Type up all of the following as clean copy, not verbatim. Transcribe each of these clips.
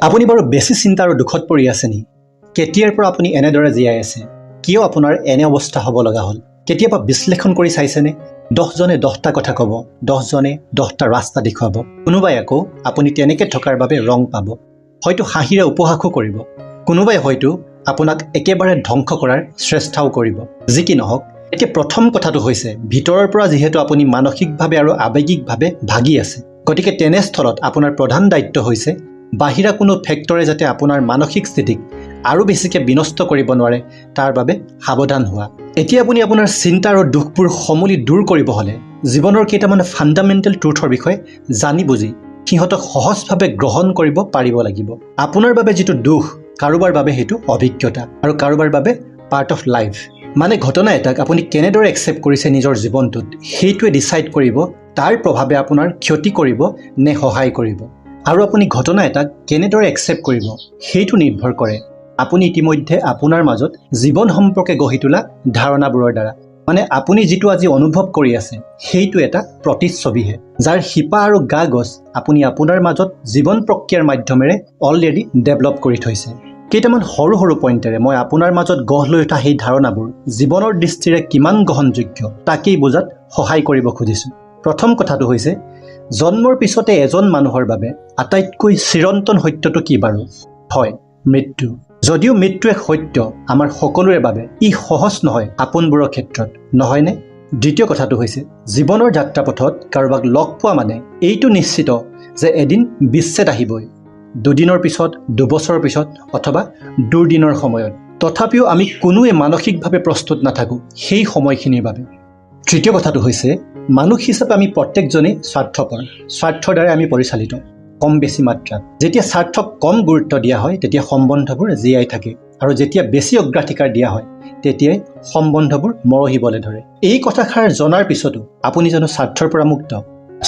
আপুনি বাৰু বেছি চিন্তা আৰু দুখত পৰি আছে নি? কেতিয়াৰ পৰা আপুনি এনেদৰে জীয়াই আছে? কিয় আপোনাৰ এনে অৱস্থা হ'ব লগা হ'ল? কেতিয়াবা বিশ্লেষণ কৰি চাইছেনে? 10জনে 10টা কথা ক'ব, 10জনে 10টা ৰাস্তা দেখুৱাব। কোনোবাই আকৌ আপুনি তেনেকৈ থকাৰ বাবে ৰং পাব, হয়তো হাঁহিৰে উপহাসো কৰিব। কোনোবাই হয়তো আপোনাক একেবাৰে ধ্বংস কৰাৰ চেষ্টাও কৰিব। যি কি নহওক, এতিয়া প্ৰথম কথাটো হৈছে, ভিতৰৰ পৰা যিহেতু আপুনি মানসিকভাৱে আৰু আৱেগিকভাৱে ভাগি আছে, গতিকে তেনেস্থলত আপোনাৰ প্ৰধান দায়িত্ব হৈছে বাহিৰা কোনো ফেক্টৰে যাতে আপোনাৰ মানসিক স্থিতিক আৰু বেছিকৈ বিনষ্ট কৰিব নোৱাৰে, তাৰ বাবে সাৱধান হোৱা। এতিয়া আপুনি আপোনাৰ চিন্তা আৰু দুখবোৰ সমূলি দূৰ কৰিব হ'লে জীৱনৰ কেইটামান ফাণ্ডামেণ্টেল ট্ৰুথৰ বিষয়ে জানি বুজি সিহঁতক সহজভাৱে গ্ৰহণ কৰিব পাৰিব লাগিব। আপোনাৰ বাবে যিটো দুখ, কাৰোবাৰ বাবে সেইটো অভিজ্ঞতা আৰু কাৰোবাৰ বাবে পাৰ্ট অফ লাইফ। মানে ঘটনা এটাক আপুনি কেনেদৰে একচেপ্ট কৰিছে নিজৰ জীৱনটোত, সেইটোৱে ডিচাইড কৰিব তাৰ প্ৰভাৱে আপোনাৰ ক্ষতি কৰিব নে সহায় কৰিব। আৰু আপুনি ঘটনা এটাক কেনেদৰে একচেপ্ট কৰিব, সেইটো নিৰ্ভৰ কৰে আপুনি ইতিমধ্যে আপোনাৰ মাজত জীৱন সম্পৰ্কে গঢ়ি তোলা ধাৰণাবোৰৰ দ্বাৰা। মানে আপুনি যিটো আজি অনুভৱ কৰি আছে, সেইটো এটা প্ৰতিচ্ছবিহে, যাৰ শিপা আৰু গা গছ আপুনি আপোনাৰ মাজত জীৱন প্ৰক্ৰিয়াৰ মাধ্যমেৰে অলৰেডি ডেভেলপ কৰি থৈছে। কেইটামান সৰু সৰু পইণ্টেৰে মই আপোনাৰ মাজত গঢ় লৈ উঠা সেই ধাৰণাবোৰ জীৱনৰ দৃষ্টিৰে কিমান গ্ৰহণযোগ্য, তাকেই বুজাত সহায় কৰিব খুজিছোঁ। প্ৰথম কথাটো হৈছে, জন্মৰ পিছতে এজন মানুহৰ বাবে আটাইতকৈ চিৰন্তন সত্যটো কি বাৰু? হয়, মৃত্যু। যদিও মৃত্যু এক সত্য আমাৰ সকলোৰে বাবে, ই সহজ নহয় আপোনবোৰৰ ক্ষেত্ৰত, নহয়নে? দ্বিতীয় কথাটো হৈছে, জীৱনৰ যাত্ৰাপথত কাৰোবাক লগ পোৱা মানে এইটো নিশ্চিত যে এদিন বিচ্ছেদ আহিবই, দুদিনৰ পিছত, 2 বছৰৰ পিছত অথবা দুৰ্দিনৰ সময়ত। তথাপিও আমি কোনোৱে মানসিকভাৱে প্ৰস্তুত নাথাকোঁ সেই সময়খিনিৰ বাবে। তৃতীয় কথাটো হৈছে, মানুহ হিচাপে আমি প্ৰত্যেকজনেই স্বাৰ্থপৰ। স্বাৰ্থৰ দ্বাৰাই আমি পৰিচালিত কম বেছি মাত্ৰাত। যেতিয়া স্বাৰ্থক কম গুৰুত্ব দিয়া হয়, তেতিয়া সম্বন্ধবোৰ জীয়াই থাকে আৰু যেতিয়া বেছি অগ্ৰাধিকাৰ দিয়া হয়, তেতিয়াই সম্বন্ধবোৰ মৰহিবলৈ ধৰে। এই কথাষাৰ জনাৰ পিছতো আপুনি জানো স্বাৰ্থৰ পৰা মুক্ত?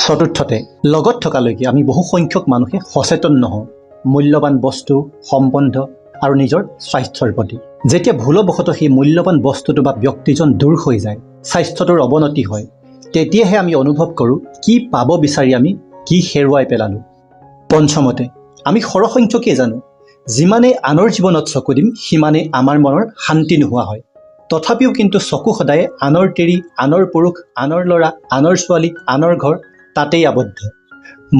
চতুৰ্থতে, লগত থকালৈকে আমি বহু সংখ্যক মানুহে সচেতন নহওঁ মূল্যৱান বস্তু, সম্বন্ধ আৰু নিজৰ স্বাস্থ্যৰ প্ৰতি। যেতিয়া ভুলবশতঃ সেই মূল্যৱান বস্তুটো বা ব্যক্তিজন দূৰ হৈ যায়, স্বাস্থ্যটোৰ অৱনতি হয়, তেতিয়াহে আমি অনুভৱ কৰোঁ কি পাব বিচাৰি আমি কি হেৰুৱাই পেলালোঁ। পঞ্চমতে, আমি সৰহসংখ্যকেই জানো, যিমানেই আনৰ জীৱনত চকু দিম, সিমানেই আমাৰ মনৰ শান্তি নোহোৱা হয়। তথাপিও কিন্তু চকু সদায় আনৰ তিৰি, আনৰ পুৰুষ, আনৰ ল'ৰা, আনৰ ছোৱালী, আনৰ ঘৰ, তাতেই আবদ্ধ।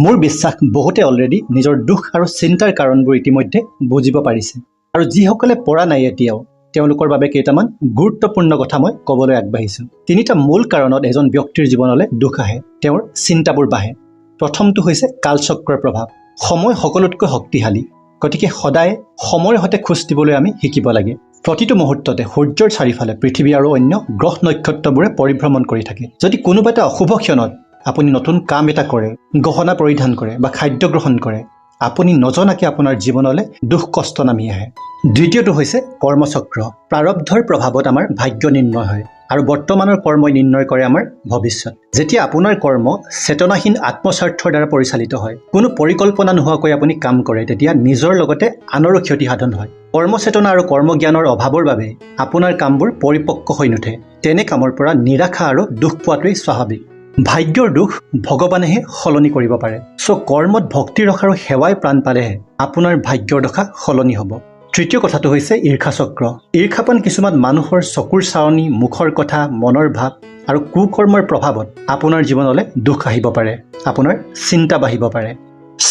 মোৰ বিশ্বাস, বহুতে অলৰেডি নিজৰ দুখ আৰু চিন্তাৰ কাৰণবোৰ ইতিমধ্যে বুজিব পাৰিছে আৰু যিসকলে পৰা নাই এতিয়াও, তেওঁলোকৰ বাবে কেইটামান গুৰুত্বপূৰ্ণ কথা মই ক'বলৈ আগবাঢ়িছোঁ। তিনিটা মূল কাৰণত এজন ব্যক্তিৰ জীৱনলৈ দুখ আহে, তেওঁৰ চিন্তাবোৰ বাঢ়ে। প্ৰথমটো হৈছে কালচক্ৰৰ প্ৰভাৱ। সময় সকলোতকৈ শক্তিশালী, গতিকে সদায় সময়ৰ সৈতে খোজ দিবলৈ আমি শিকিব লাগে। প্ৰতিটো মুহূৰ্ততে সূৰ্যৰ চাৰিওফালে পৃথিৱী আৰু অন্য গ্ৰহ নক্ষত্ৰবোৰে পৰিভ্ৰমণ কৰি থাকে। যদি কোনোবা এটা অশুভ ক্ষণত আপুনি নতুন কাম এটা কৰে, গহনা পৰিধান কৰে বা খাদ্য গ্ৰহণ কৰে, আপুনি নজনাকে আপোনাৰ জীৱনলৈ দুখ কষ্ট নামি আহে। দ্বিতীয়টো হৈছে কৰ্মচক্ৰ। প্ৰাৰব্ধৰ প্ৰভাৱত আমাৰ ভাগ্য নিৰ্ণয় হয় আৰু বৰ্তমানৰ কৰ্মই নিৰ্ণয় কৰে আমাৰ ভৱিষ্যত। যেতিয়া আপোনাৰ কৰ্ম চেতনাহীন আত্মস্বাৰ্থৰ দ্বাৰা পৰিচালিত হয়, কোনো পৰিকল্পনা নোহোৱাকৈ আপুনি কাম কৰে, তেতিয়া নিজৰ লগতে আনৰো ক্ষতি সাধন হয়। কৰ্মচেতনা আৰু কৰ্মজ্ঞানৰ অভাৱৰ বাবে আপোনাৰ কামবোৰ পৰিপক্ক হৈ নুঠে। তেনে কামৰ পৰা নিৰাশা আৰু দুখ পোৱাটোৱেই স্বাভাৱিক। ভাগ্যৰ দুখ ভগৱানেহে সলনি কৰিব পাৰে। চ' কৰ্মত ভক্তি ৰস আৰু সেৱাই প্ৰাণ পালেহে আপোনাৰ ভাগ্যৰ দশা সলনি হ'ব। তৃতীয় কথাটো হৈছে ঈৰ্ষাচক্ৰ। ঈৰ্ষাপান কিছুমান মানুহৰ চকুৰ চাৱনি, মুখৰ কথা, মনৰ ভাৱ আৰু কুকৰ্মৰ প্ৰভাৱত আপোনাৰ জীৱনলৈ দুখ আহিব পাৰে, আপোনাৰ চিন্তা বাঢ়িব পাৰে।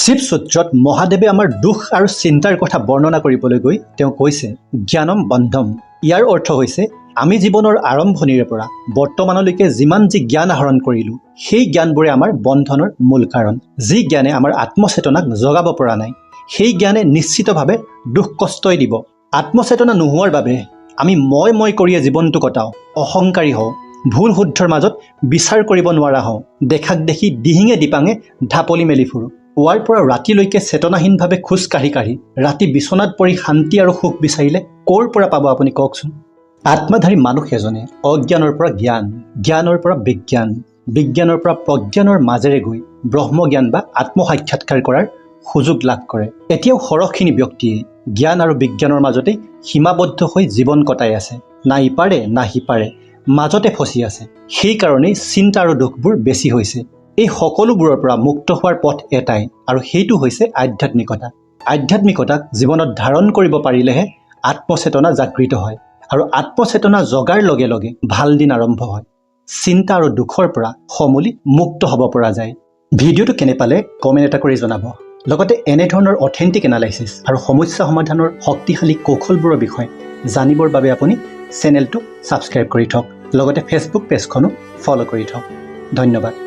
শিৱ সূত্ৰত মহাদেৱে আমাৰ দুখ আৰু চিন্তাৰ কথা বৰ্ণনা কৰিবলৈ গৈ তেওঁ কৈছে, "জ্ঞানম বন্ধম"। ইয়াৰ অৰ্থ হৈছে, আমি জীৱনৰ আৰম্ভণিৰে পৰা বৰ্তমানলৈকে যিমান যি জ্ঞান আহৰণ কৰিলোঁ, সেই জ্ঞানবোৰে আমাৰ বন্ধনৰ মূল কাৰণ। যি জ্ঞানে আমাৰ আত্মচেতনাক জগাব পৰা নাই, সেই জ্ঞানে নিশ্চিতভাৱে দুখ কষ্টই দিব। আত্মচেতনা নোহোৱাৰ বাবে আমি মই মই কৰিয়ে জীৱনটো কটাওঁ, অহংকাৰী হওঁ, ভুল শুদ্ধৰ মাজত বিচাৰ কৰিব নোৱাৰা হওঁ, দেখাক দেখি দিহিঙে দিপাঙে ঢাপলি মেলি ফুৰোঁ। পুৱাৰ পৰা ৰাতিলৈকে চেতনাহীনভাৱে খোজ কাঢ়ি কাঢ়ি ৰাতি বিচনাত পৰি শান্তি আৰু সুখ বিচাৰিলে ক'ৰ পৰা পাব, আপুনি কওকচোন? আত্মাধাৰী মানুহ এজনে অজ্ঞানৰ পৰা জ্ঞান, জ্ঞানৰ পৰা বিজ্ঞান, বিজ্ঞানৰ পৰা প্ৰজ্ঞানৰ মাজেৰে গৈ ব্ৰহ্মজ্ঞান বা আত্মসাক্ষাৎকাৰ কৰাৰ সুযোগ লাভ কৰে। এতিয়াও সৰহখিনি ব্যক্তিয়ে জ্ঞান আৰু বিজ্ঞানৰ মাজতেই সীমাবদ্ধ হৈ জীৱন কটাই আছে। না ইপাৰে না সিপাৰে, মাজতে ফচি আছে। সেইকাৰণেই চিন্তা আৰু দুখবোৰ বেছি হৈছে। এই সকলোবোৰৰ পৰা মুক্ত হোৱাৰ পথ এটাই আৰু সেইটো হৈছে আধ্যাত্মিকতা। আধ্যাত্মিকতাক জীৱনত ধাৰণ কৰিব পাৰিলেহে আত্মচেতনা জাগৃত হয় আৰু আত্মচেতনা জগাৰ লগে লগে ভাল দিন আৰম্ভ হয়। চিন্তা আৰু দুখৰ পৰা সমূলি মুক্ত হ'ব পৰা যায়। ভিডিঅ'টো কেনে পালে কমেণ্ট এটা কৰি জনাব। লগতে এনেধৰণৰ অথেণ্টিক এনালাইচিছ আৰু সমস্যা সমাধানৰ শক্তিশালী কৌশলবোৰৰ বিষয়ে জানিবৰ বাবে আপুনি চেনেলটো ছাবস্ক্ৰাইব কৰি থওক, লগতে ফেচবুক পেজখনো ফ'ল' কৰি থওক। ধন্যবাদ।